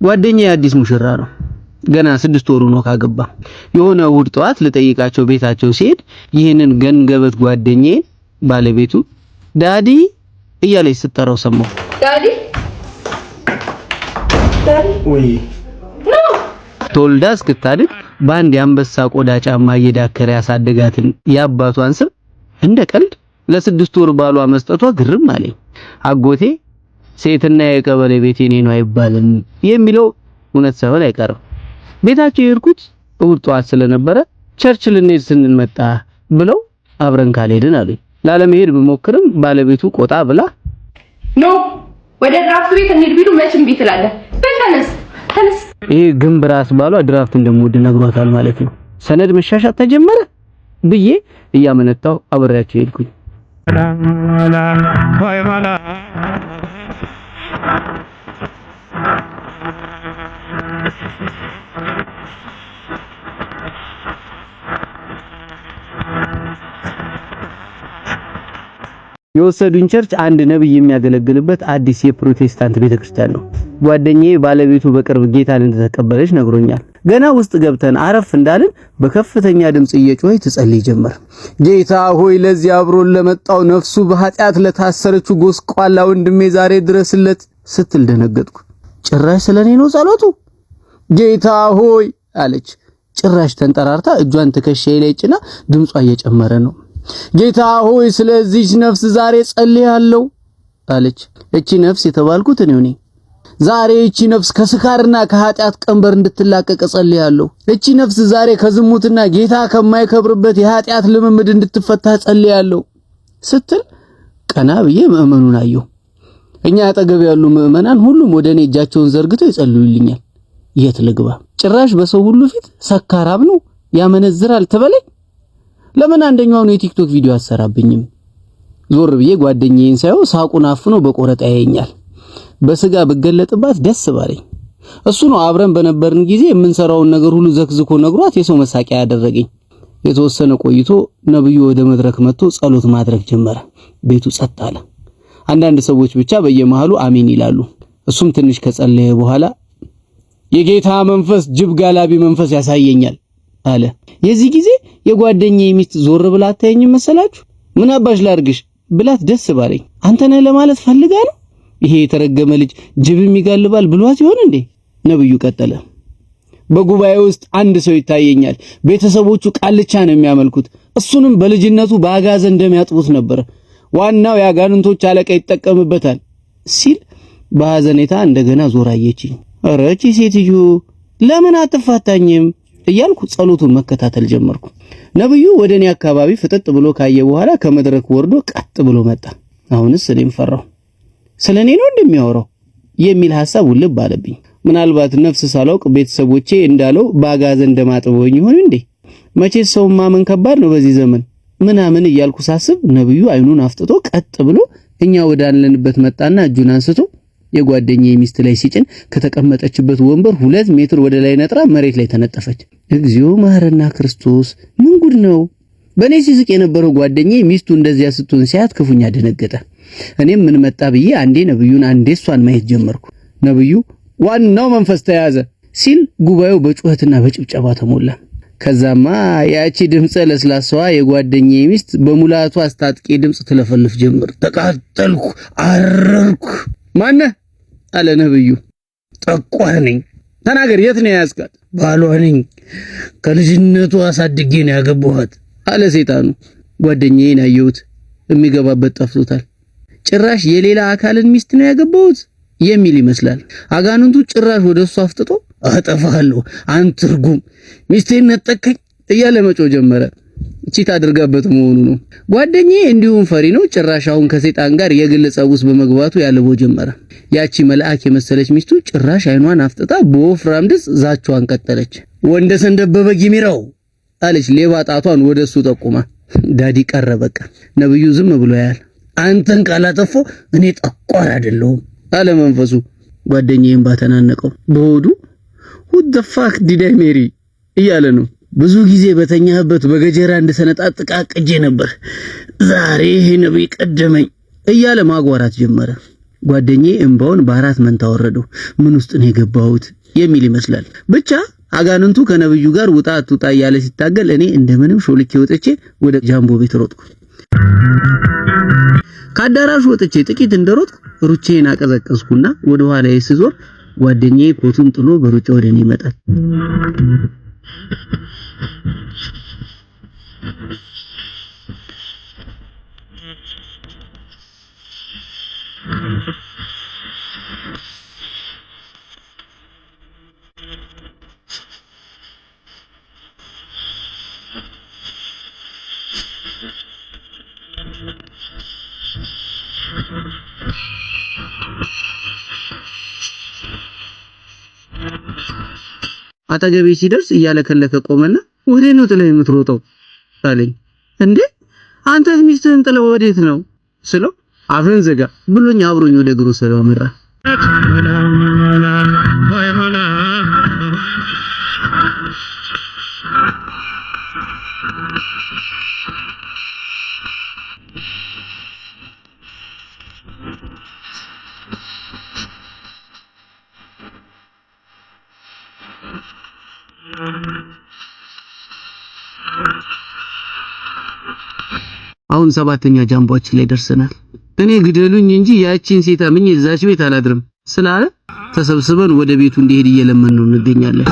ጓደኛዬ አዲስ ሙሽራ ነው። ገና 6 ወሩ ነው ካገባ። የሆነ እሁድ ጠዋት ልጠይቃቸው ቤታቸው ሲሄድ ይህንን ገንገበት ጓደኛዬ ባለቤቱ "Daddy" እያለች ስትጠራው ሰማሁ። Daddy, daddy. ወይ! No. ተወልዳ እስክታድግ በአንድ የአንበሳ ቆዳ ጫማ እየዳከረ ያሳደጋትን የአባቷን ስም እንደ ቀልድ ለ6 ወር ባሏ መስጠቷ ግርም አለኝ። አጎቴ "ሴትና የቀበሌ ቤት የኔ ነው አይባልም" የሚለው እውነት ሳይሆን አይቀርም። ቤታቸው የሄድኩት እሁድ ጠዋት ስለነበረ church ልንሄድ ስንል መጣ ብለው አብረን ካልሄድን አሉኝ። ላለመሄድ ብሞክርም ባለቤቱ ቆጣ ብላ No፣ ወደ ድራፍት ቤት እንሂድ ቢሉ መቼም እምቢ ትላለህ። በል ተነስ፣ ተነስ። ይሄ ግንብ ራስ ባሏ ድራፍት እንደምወድ ነግሯታል ማለት ነው። ሰነድ መሻሻጥ ተጀመረ ብዬ እያመነታው አብሬያቸው ሄድኩኝ። የወሰዱኝ church አንድ ነብይ የሚያገለግልበት አዲስ የፕሮቴስታንት ቤተክርስቲያን ነው። ጓደኛዬ ባለቤቱ በቅርብ ጌታን እንደተቀበለች ነግሮኛል። ገና ውስጥ ገብተን አረፍ እንዳልን በከፍተኛ ድምጽ እየጮኸች ትጸልይ ጀመር። "ጌታ ሆይ፣ ለዚህ አብሮን ለመጣው ነፍሱ በኃጢአት ለታሰረችው ጎስቋላ ወንድሜ ዛሬ ድረስለት" ስትል ደነገጥኩ። ጭራሽ ስለኔ ነው ጸሎቱ። "ጌታ ሆይ" አለች። ጭራሽ ተንጠራርታ እጇን ትከሻዬ ላይ ጭና ድምጿ እየጨመረ ነው። "ጌታ ሆይ፣ ስለዚህች ነፍስ ዛሬ ጸልያለሁ" አለች። እቺ ነፍስ የተባልኩት እኔው ነኝ። "ዛሬ እቺ ነፍስ ከስካርና ከኃጢአት ቀንበር እንድትላቀቅ ጸልያለሁ። እቺ ነፍስ ዛሬ ከዝሙትና ጌታ ከማይከብርበት የኃጢአት ልምምድ እንድትፈታ ጸልያለሁ" ስትል ቀና ብዬ ምእመኑን አየሁ። እኛ አጠገብ ያሉ ምእመናን ሁሉም ወደ እኔ እጃቸውን ዘርግተው ይጸልዩልኛል። የት ልግባ? ጭራሽ በሰው ሁሉ ፊት ሰካራም ነው፣ ያመነዝራል ትበለኝ። ለምን አንደኛውን የቲክቶክ ቪዲዮ አሰራብኝም? ዞር ብዬ ጓደኛዬን ሳየው ሳቁን አፍኖ በቆረጣ ያየኛል። በስጋ ብገለጥባት ደስ ባለኝ። እሱ ነው አብረን በነበርን ጊዜ የምንሰራውን ነገር ሁሉ ዘክዝኮ ነግሯት የሰው መሳቂያ ያደረገኝ። የተወሰነ ቆይቶ ነብዩ ወደ መድረክ መጥቶ ጸሎት ማድረግ ጀመረ። ቤቱ ጸጥ አለ። አንዳንድ ሰዎች ብቻ በየመሃሉ አሜን ይላሉ። እሱም ትንሽ ከጸለየ በኋላ "የጌታ መንፈስ ጅብ ጋላቢ መንፈስ ያሳየኛል" አለ። የዚህ ጊዜ የጓደኛዬ ሚስት ዞር ብላ አታየኝም መሰላችሁ? "ምን አባሽ ላርግሽ" ብላት ደስ ባለኝ። አንተ ነህ ለማለት ፈልጋ ነው። ይሄ የተረገመ ልጅ ጅብም ይጋልባል ብሏት ይሆን እንዴ? ነብዩ ቀጠለ። "በጉባኤ ውስጥ አንድ ሰው ይታየኛል። ቤተሰቦቹ ቃልቻ ነው የሚያመልኩት። እሱንም በልጅነቱ በአጋዘን እንደሚያጥቡት ነበር። ዋናው የአጋንንቶች አለቃ ይጠቀምበታል" ሲል በሐዘኔታ እንደገና ዞር አየችኝ። ኧረ እቺ ሴትዮ ለምን አትፋታኝም እያልኩ ጸሎቱን መከታተል ጀመርኩ። ነብዩ ወደ እኔ አካባቢ ፍጥጥ ብሎ ካየ በኋላ ከመድረክ ወርዶ ቀጥ ብሎ መጣ። አሁንስ እኔም ፈራሁ። ስለኔ ነው እንደሚያወራው የሚል ሐሳብ ውልብ አለብኝ። ምናልባት ነፍስ ሳላውቅ ቤተሰቦቼ እንዳለው በአጋዘን እንደማጥበውኝ ይሆን እንዴ? መቼስ ሰው ማመን ከባድ ነው በዚህ ዘመን ምናምን እያልኩ ሳስብ ነብዩ አይኑን አፍጥጦ ቀጥ ብሎ እኛ ወዳለንበት መጣና እጁን አንስቶ የጓደኛዬ ሚስት ላይ ሲጭን ከተቀመጠችበት ወንበር 2 ሜትር ወደ ላይ ነጥራ መሬት ላይ ተነጠፈች። እግዚኦ መሐረና ክርስቶስ፣ ምን ጉድ ነው? በእኔ ሲስቅ የነበረው ጓደኛዬ ሚስቱ እንደዚያ ስትሆን ሲያት ክፉኛ ደነገጠ። እኔም ምን መጣ ብዬ አንዴ ነብዩን አንዴ እሷን ማየት ጀመርኩ። ነብዩ "ዋናው መንፈስ ተያዘ" ሲል ጉባኤው በጩኸትና በጭብጨባ ተሞላ። ከዛማ ያቺ ድምፀ ለስላሳዋ የጓደኛዬ ሚስት በሙላቱ አስታጥቄ ድምፅ ትለፈልፍ ጀመር። "ተቃጠልኩ፣ አረርኩ።" "ማነህ?" አለ ነብዩ። "ጠቋር ነኝ።" "ተናገር፣ የት ነው የያዝካት?" "ባሏ ነኝ። ከልጅነቱ አሳድጌ ነው ያገባኋት" አለ ሰይጣኑ። ጓደኛዬን አየሁት፣ የሚገባበት ጠፍቶታል። ጭራሽ የሌላ አካልን ሚስት ነው ያገባሁት የሚል ይመስላል። አጋንንቱ ጭራሽ ወደ እሱ አፍጥጦ "አጠፋለሁ፣ አንተ እርጉም፣ ሚስቴን ነጠቀኝ" እያለ መጮህ ጀመረ። Cheat አድርጋበት መሆኑ ነው። ጓደኛዬ እንዲሁም ፈሪ ነው። ጭራሽ አሁን ከሰይጣን ጋር የግል ጸብ ውስጥ በመግባቱ ያልበው ጀመረ። ያቺ መልአክ የመሰለች ሚስቱ ጭራሽ አይኗን አፍጥጣ በወፍራም ድምፅ ዛቻዋን ቀጠለች። "ወንደሰን ደበበ ጊሚራው" አለች ሌባ ጣቷን ወደ እሱ ጠቁማ። Daddy ቀረ በቃ። ነብዩ ዝም ብሎ ያያል። "አንተን ካላጠፋሁ እኔ ጠቋር አይደለሁም" አለ መንፈሱ። ጓደኛዬን ባተናነቀው በሆዱ "Who the fuck did I marry" እያለ ነው። "ብዙ ጊዜ በተኛህበት በገጀራ እንድሰነጣጥቅ አቅጄ ነበር። ዛሬ ይሄ ነብይ ቀደመኝ" እያለ ማጓራት ጀመረ። ጓደኛዬ እንባውን በአራት መንታ ወረደው። ምን ውስጥ ነው የገባሁት የሚል ይመስላል። ብቻ አጋንንቱ ከነብዩ ጋር ውጣ አትውጣ እያለ ሲታገል እኔ እንደምንም ሾልኬ ወጥቼ ወደ ጃምቦ ቤት ሮጥኩ። ከአዳራሹ ወጥቼ ጥቂት እንደሮጥኩ ሩጬን አቀዘቀዝኩና ወደ ኋላዬ ስዞር ጓደኛዬ ኮቱን ጥሎ በሩጫ ወደ እኔ ይመጣል። አጠገቤ ሲደርስ እያለከለከ ቆመና ወዴት ነው ጥለህ የምትሮጠው አለኝ። እንዴ አንተ ሚስትህን ጥለህ ወዴት ነው ስለው አፍህን ዝጋ ብሎኝ አብሮኝ ወደ ግሮሰሪ አመራ። አሁን ሰባተኛ ጃምቧችን ላይ ደርሰናል። እኔ ግደሉኝ እንጂ ያቺን ሴት አምኜ እዛች ቤት አላድርም ስላለ ተሰብስበን ወደ ቤቱ እንዲሄድ እየለመን ነው እንገኛለን።